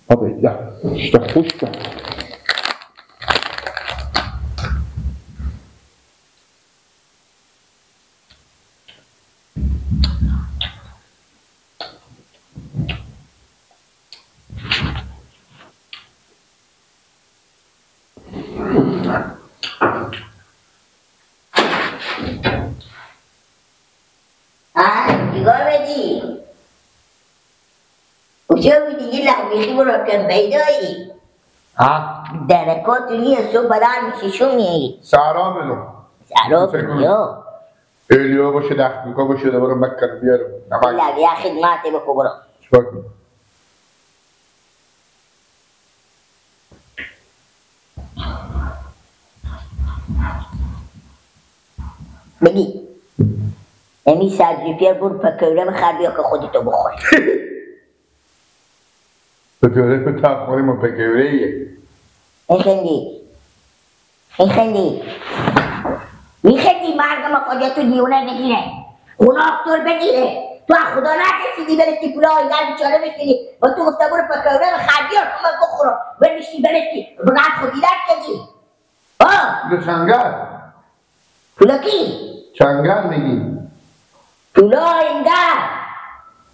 Aber ja, ist doch furchtbar. برو کن پیدایی ها درکات نیه صبح بدن میشه میایی سارا بلو سارا بلو الیو باشه دخمیکا باشه دوباره مکن بیارم لا یا خدماتی بکو برو چیکار کنم بگی امی سبزی پیر برو پکوره بخر بیا که خودتو بخور. پکوره به تاخوری ما پکوره ایه. میخندی میخندی میخندی مرگ ما کجا تو دیونه بگیره خونه اکتور بگیره تو از خدا نترسیدی برستی پولا آینده بیچاره بشینی با تو گفته برو پکوره بخر بیار که من بخورم برمیشتی برستی بگرد خودی درد کردی. آه چنگل پولا کی؟ چنگل میگی پولا آینده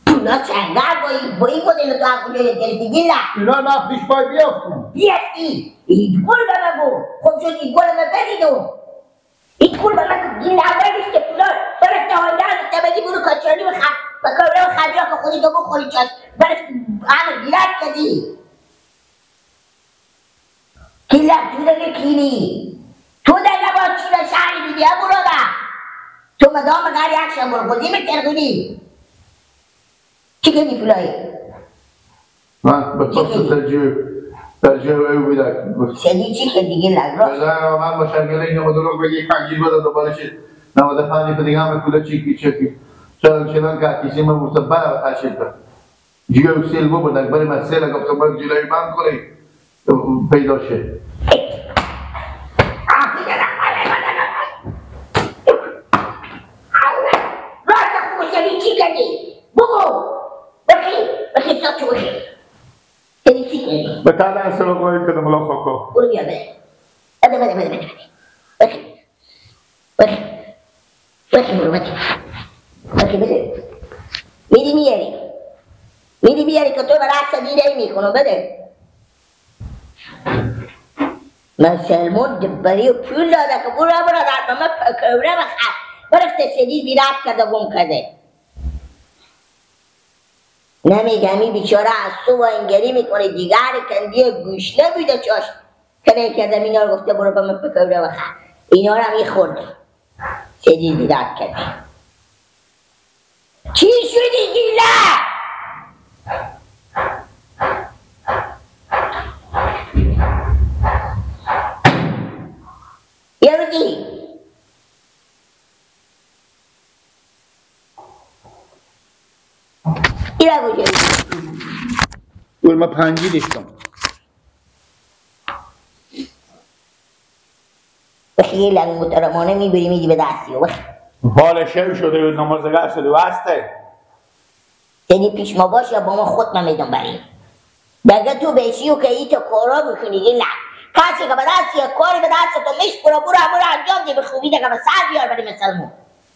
پولا چنگل با این مدل تو از کجا گرفتی گیلا؟ اینا من پیش پای بیافتم بیافتی ایت گل به من گو خب شد ایت گل من بدیدم ایت گل به من گو گیلا بردش که پولا برفته آینده گفته بگی برو کاچانی بخر پکوره بخر بیا که خودی تو بخوری چشم برفتی همه گیرت کردی گیلا تو کینی تو در نباید چی به شهری بیدی ها برادر تو مدام غیر یک شب برو خودی میترگونی چی کردی پولایی؟ من به خواست ترجیح او میدم سدی چی کردی گیلا راست؟ من با شرگله اینو دروغ بگی پنجیل بده دوباره چی 95 دیگه هم پولا چی چی چلان چلان که کسی من گفتم برا تشریف بر جیو سیل بو بدک برای من سیل گفتم برای جلوی بند کنی پیدا شه چی کردی؟ بگو بخی بخی ساچو بخی سدی چی کردی؟ به تعالی انسان قوی کدم لا خاکا برو بیا بده بده بده بده بده بخی بخی بخی برو بده بخی بده میری میاری میری میاری که تو برای سدی نمی کنم بده من سلمون دبری و پول داده که برو برو در من پکوره بخر برفته سدی بیرد کرده گم کرده نمیگم این بیچاره از صبح انگری میکنه دیگر کندی گوشنه بوده چاش کنه کردم اینا رو گفته برو به من پکوره بخر اینا رو هم میخورده سدی بیرد کرده چی شدی گیله؟ یارو ایرا کجایی؟ گل ما پنجی داشتم بخی یه لنگ محترمانه میبری میدی به دستی بخی حال شب شده و نمازگاه شده و هسته سدی پیش ما باش یا با ما خود من میدم بریم دیگه تو بشی و که ای تو کارا بکنی گیلا کسی که به دست یک کاری به دست تو میسپره برو برو انجام دی به خوبی دیگه به سر بیار بری مسلمون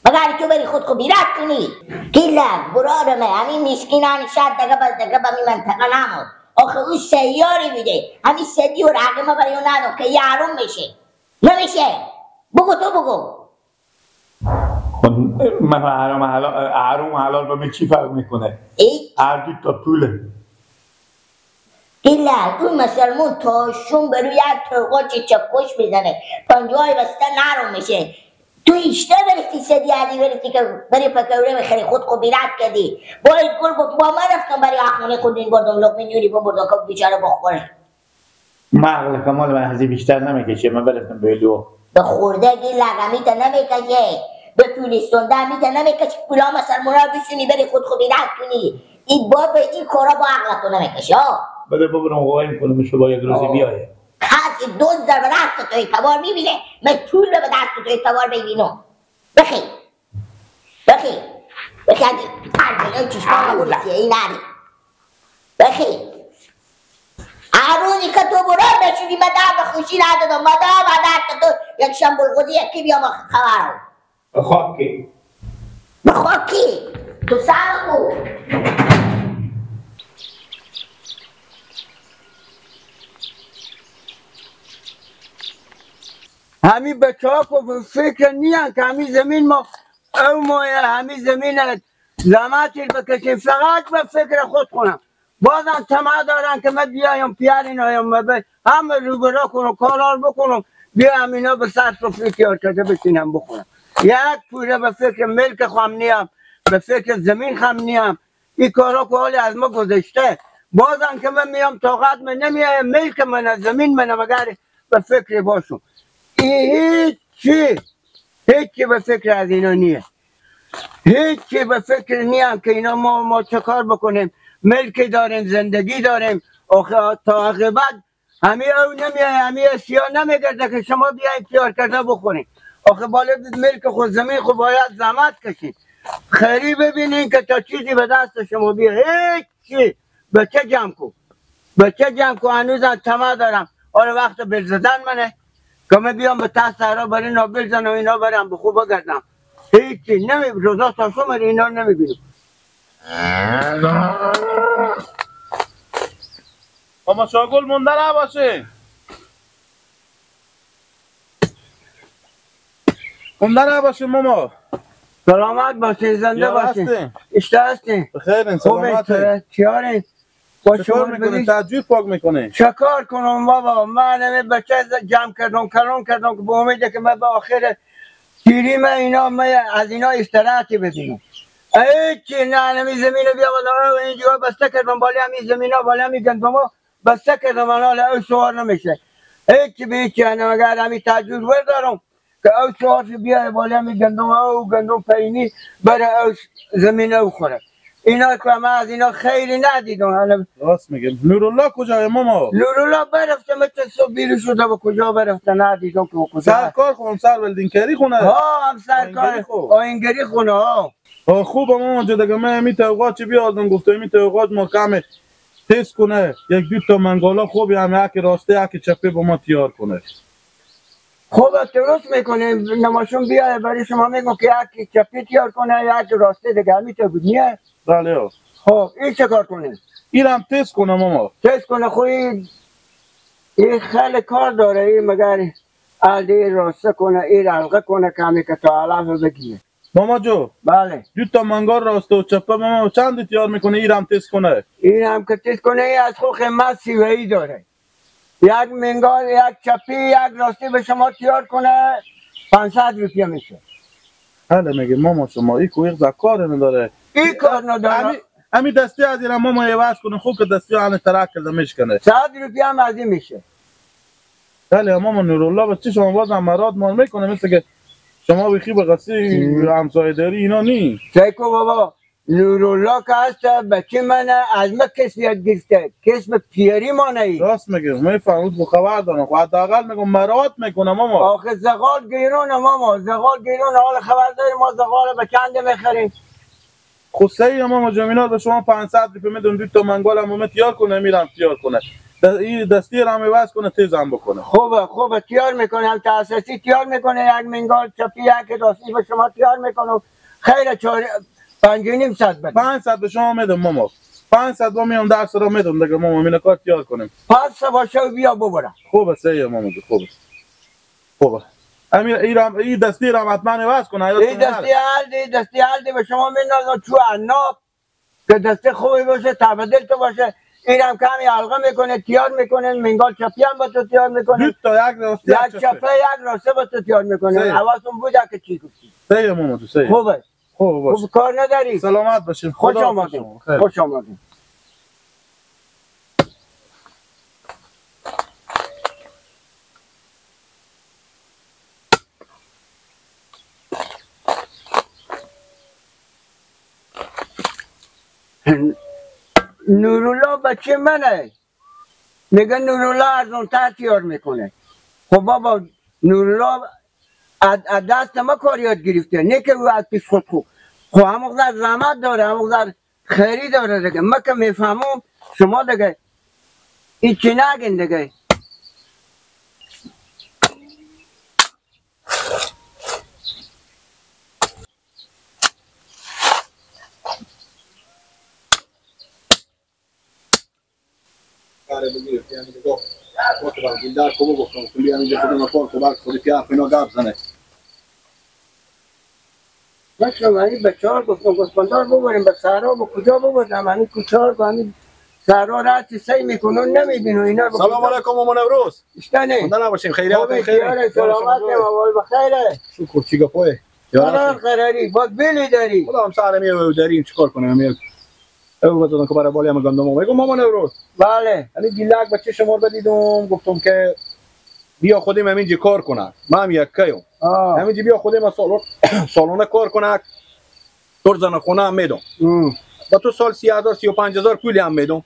مگر تو بری خود خو بیرد کنی گیلا برادر من همین مسکینان شد دیگه بس دیگه به می منطقه نمود آخه او سیاری بوده همین سدی و رقمه برای اون ندم که یه حروم میشه نمیشه بگو تو بگو من حرام حلال با من چی فرق میکنه؟ هر دو تا پوله گیلا اون مسلمون تاشون به روی یک توقع چکش میزنه پنجاه بسته نرم میشه تو ایشته برفتی سدی عدی برفتی که بری پکوره بخری خود خو بیرد کردی باید گل گفت با من رفتم برای اخمانه خود این بردم لقمه نوری ببردم که بیچاره بخوره من عقل کمال من از بیشتر نمیکشه من برفتم به لو به خورده گیلا غمیت نمیکشه به پولیستونده میته نمیکشه پولا مسلمونا بشونی بری خود خو بیرد کنی این باب این کارا با عقلتو نمیکشه بده ببرم قایم کنم شو با یک روزی بیایه کسی دوز در به دست تو اعتبار میبینه، من پول رو به دست تو اعتبار ببینم. بخیر بخیر بخیر، اگه چشمان رو سیاهی نری. بخیر هر روزی که تو برو بشونی من در به خوشی ندادم، مدام دست تو یک شنبول خودی یکی بیام خبرم. به خاک کی؟ به خاک کی؟ تو سر کو. همین بچه ها فکر نیان که همین زمین ما او مایه، همین زمین زحمت بکشیم، فقط به فکر خود کنم. بازم طمع دارن که من بیایم پیارین آیم همه روبرا کنم، کارار بکنم، بیایم اینا به سر سفره تیار کرده بشینم بخورم. یک پوره به فکر ملک خواهم نیم، به فکر زمین خواهم نیم. این کارا که حالی از ما گذشته، بازم که من میام طاقت من نمیایم، ملک من زمین من مگر به فکر باشم. هیچی هیچی به فکر از اینا نیه، هیچی به فکر نیم که اینا ما چه کار بکنیم. ملک داریم، زندگی داریم، آخه تا عاقبت همه او نمیای، همه سیاه نمیگرده که شما بیاین تیار کرده بخورین. آخه بالا ملک خود زمین خود باید زحمت کشید، خیری ببینین که تا چیزی به دست شما بیه. هیچی بچه جمع کو، بچه جمع کو، هنوزم طمع دارم. آره وقت بل زدن منه که من بیام به ته صحرا برای اینا بزنم، اینا برم به خوب بگردم. هیچی نمی روزا تا شما اینا نمیبینم. ماما شاگل مونده نباشه، مونده نباشه ماما. سلامت باشین، زنده باشین. اشته هستین؟ بخیرین، سلامت. چیارین؟ چکار میکنه؟ تجویر پاک میکنه؟ چکار کنم بابا؟ من همه بچه جمع کردم، کلون کردم که به امیده که من به آخر تیری من اینا من از اینا استراحتی ببینم. هیچی نه، همین زمین رو بیامدم اینجا بسته کردم، بالا همین زمین ها، بالا همین گندم ها بسته کردم، حالا او سوار نمیشه. هیچی به هیچی، مگر همین تجویر بردارم که او سوار بیای بالا همین گندم ها، او گندم پینی برای او زمین او خوره. اینا که من از اینا خیلی ندیدم. راست میگه. نورالله کجای ماما؟ نورالله برفته، مثل صبح بیرون شده، به کجا برفته ندیدم که کجا. سرکار خونم، سر ولدینکری خونه. ها هم سرکار آینگری خونه. ها خوب ماما جو دیگه من می توقات چی بیادم گفته می توقات ما کم تست کنه، یک دو تا منگالا خوبی هم یک راسته یک چپه با ما تیار کنه. خوب درست میکنه، نماشون بیای برای شما میگم که یک چپی تیار کنه یک راسته دیگه همینطور بود نیه؟ بله. خب این چه کار کنه؟ این هم تست کنه ماما. تست کنه. خب این خیلی کار داره، این مگر علی راسته کنه، این علقه کنه کمی که تا علف بگیره. ماما جو. بله. دو تا منگار راسته و چپه ماما چند تیار میکنه؟ این هم تست کنه. این هم که تست کنه، این از خود خدمت سیوه‌ای داره. یک منگار، یک چپی، یک راستی به شما تیار کنه 500 روپیه میشه. بله میگه ماما شما این کویق زکار نداره. این کار نداره. امی دستی از این ماما عوض کنه، خوب که دستی آن ترک کرده میشکنه. 100 روپیه هم از این میشه. بله ماما نورالله بچه شما بازم مراد مال میکنه، مثل که شما بیخی به قصی همسایه داری اینا نی. سیکو بابا نورالله که هست بچه من از ما کسب یاد گرفته، کسب پیری ما نهی. راست میگه، من فهمید خب خبر دارم، خب حداقل میگم مراد میکنه ماما. آخه زغال گیرونه ماما، زغال گیرونه، حالا خبر داریم ما زغال به چند میخریم. خب صحیح ماما جمینا به شما 500 روپیه میدم، دو تا منگال هم تیار کنه، میرم تیار کنه. این دستی رو هم عوض کنه، تیز هم بکنه. خوبه خوبه تیار میکنه، هم تاسیسی تیار میکنه، یک منگال چپی یک راستی به شما تیار میکنه. خیر 550 بده. 500 به شما میدم ماما. 500 با میام درس رو میدم دیگه ماما، مینا کار تیار کنیم. پس باشه بیا ببرم. خوبه صحیح ماما خوبه. خوبه. امیر ایرام این دستی رو حتما عوض کنه. این دستی هلدی، دستی هلدی به شما میندازم تو عناب که دستی خوبی باشه، تبدیل تو باشه. اینم کمی حلقه میکنه، تیار میکنه، منگال چپی هم با تو تیار میکنه. دو تا یک راسته، یک چپه یک راسته با تو تیار میکنه. حواستون بوده که چی گفتی. صحیح ماما تو صحیح. خوبه. خوب باشه. خوب کار نداری. سلامت باشین. خوش آمدین. خوش آمدین. نورالله بچه منه، میگه نورالله ارزان‌تر تیار میکنه. خب بابا نورالله از دست ما کار یاد گرفته، نه که او از پیش خود خوب. خب همونقدر زحمت داره، همونقدر خیری داره دیگه. ما که میفهمم شما دیگه هیچی نگین دیگه. بچه همین بچه ها گفتم گسپندار ببریم به صحرا، به کجا ببرم؟ همین کوچه ها به همین صحرا رد سی میکنن نمیبینو اینا. سلام علیکم مامان نوروز. اشتنه خدا نباشیم، خیریت خیر، سلامت مامان بخیره. شکر چی گپوه یاران قراری باز بلی داری. خدا هم سر می داریم چیکار کنیم؟ می او گفتم که برای بالی هم گندم میگم مامان نوروز. بله همین گیلک بچه شما رو دیدم، گفتم که بیا خودم همینجا کار کنم، من هم یکیم همینجا بیا خودم سالانه کار کنم، تور زن خونه هم میدم با تو سال 30,000 35,000 پولی هم میدم.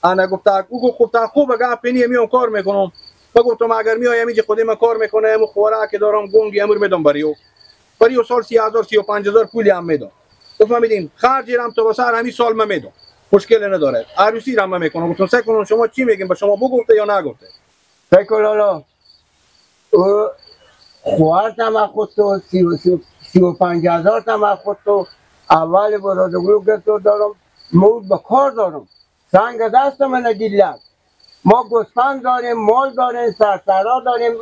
انا گفت او گفت خوب اگه پنی میام کار میکنم. با گفتم اگر میای همینجا خودم کار میکنم، امو خوراک دارم گونگی امور میدم بریو بریو سال 30,000 35,000 پولی هم میدم. بفهمیدین خرجی رم تو سر همین سال من میدم، مشکل نداره. عروسی رم میکنم. گفتم سعی کنم شما چی میگین، به شما بگفته یا نگفته؟ فکر لالا او خوارتم از خود تو 35,000 تم از خود تو اول برادگلو گرفت دارم مود به کار دارم، سنگ دست من گیلک. ما گوسفند داریم، مال داریم، سرسرا داریم.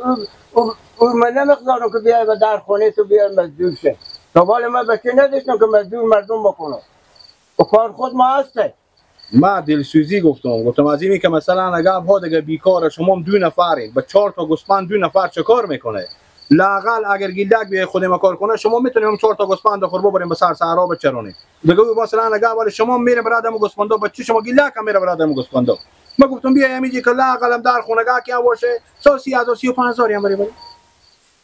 او من نمیخوام که بیای به در خونه تو بیای مزدور شه. تا بال من بچه نداشتم که مزدور مردم بکنم، به کار خود ما هسته. ما دلسوزی گفتم از اینی که مثلا اگه ها دیگه بیکار شما هم 2 نفرین با 4 تا گوسفند 2 نفر چه کار میکنه؟ لاقل اگر گیلک بیای خود ما کار کنه شما میتونیم هم 4 تا گوسفند خور ببریم به سر صحرا بچرونیم دیگه. مثلا اگه اول شما میره برادم گوسفندا بچه شما گیلک هم میره برادم گوسفندا. ما گفتم بیا همینجا که لاقل هم در خونه که باشه سال 30,000 35,000 هم بری.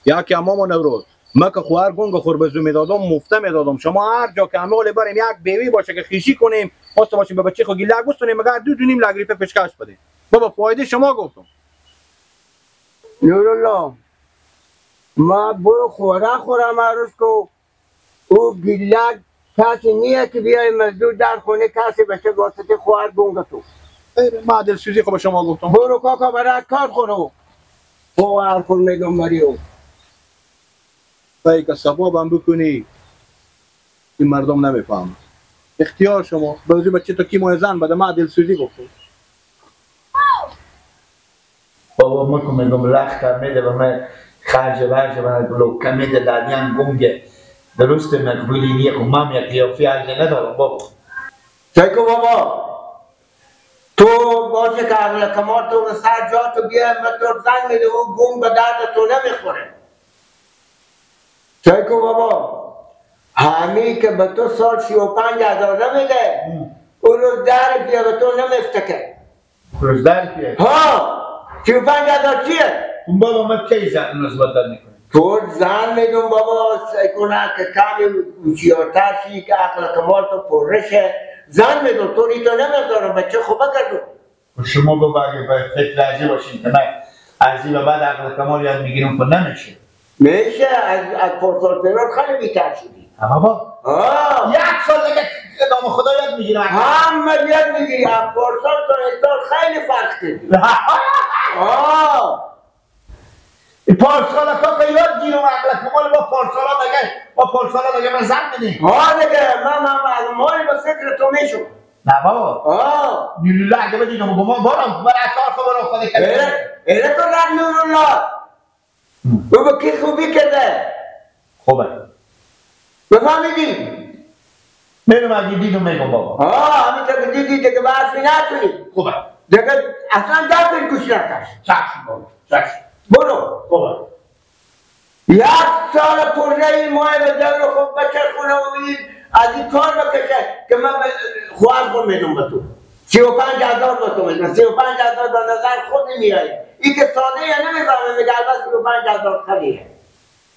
یا که مامان نوروز ما که خوار گنگ خور به زو میدادم مفته میدادم، شما هر جا که عمال بریم یک بیوی باشه که خیشی کنیم واسه باشیم به بچه خو گیلک بستونیم مگر 2.5 لک روپیه پیشکش بده. بابا فایده شما گفتم. نورالله ما برو خوره خورم عروس کو او گیلک کسی نیه که بیای مزدور در خونه کسی بشه واسطه خوار گنگ تو. ما دلسوزی خو به شما گفتم. برو کاکا برات کار خورو خوار خور میگم مریو. که ثواب هم بکنی این مردم نمیفهم. اختیار شما. بعضی بچه تو کی ماه زن بده. ما دلسوزی گفتم. بابا ما که میگم لخت میده به من خرج برج من لوکه میده دادیم گنگه درست مقبولی نیه. خب من یک قیافی عرضه ندارم بابا. سیکو بابا تو باشه که عقل کمال تو به سر جا تو بیای من تو زنگ میده او گنگ به درد تو نمیخوره. سیکو بابا همی که به تو سال 35,000 نمیده اون روز در بیا به تو نمیفته. روز در کیه؟ ها 35,000 چیه؟ اون بابا من کی زن نسبت در میکنه؟ تو زن میدون بابا سیکو نه که کمی هوشیارتر شی که عقل کمال تو پرشه. زن میدون تو ریتو نمیدارم بچه خوبه کردو. شما بابا اگه به فکر ارزی باشین که من ارزی به بعد عقل کمال یاد میگیرم که نمیشه. میشه از پارسال پیران خیلی بیتر شدی. اما با یک سال دیگه نام خدا یاد میگیرم. همه یاد میگیری. از پارسال تا امسال خیلی فرق کردی. پارسال کاکا یاد گیرم عقل کمال با پارسالا دیگه با پارسالا دیگه من زن میدیم. ها دیگه من از مالی به فکر تو میشم. نه بابا نورالله اگه بدینم گمان بارم برای کار خود برام خود کرد. ایره تو رد نورالله او به کی خوبی کرده؟ خوبه بفهمیدی؟ میرم اگه دیدم میگم بابا. همینطور که دیدی دیگه به حرفی نتونی. خوبه دیگه اصلا در گوش نکش. چشم بابا چشم برو. خوبه یک سال پرده این ماه به دور خود بچرخونه و این از این کار بکشه که من خواهر خود میدم به تو 35,000 به تو میدم. 35,000 به نظر خود میایی. این که ساده یا نمیفهمه میگه البته 35,000 خلیه.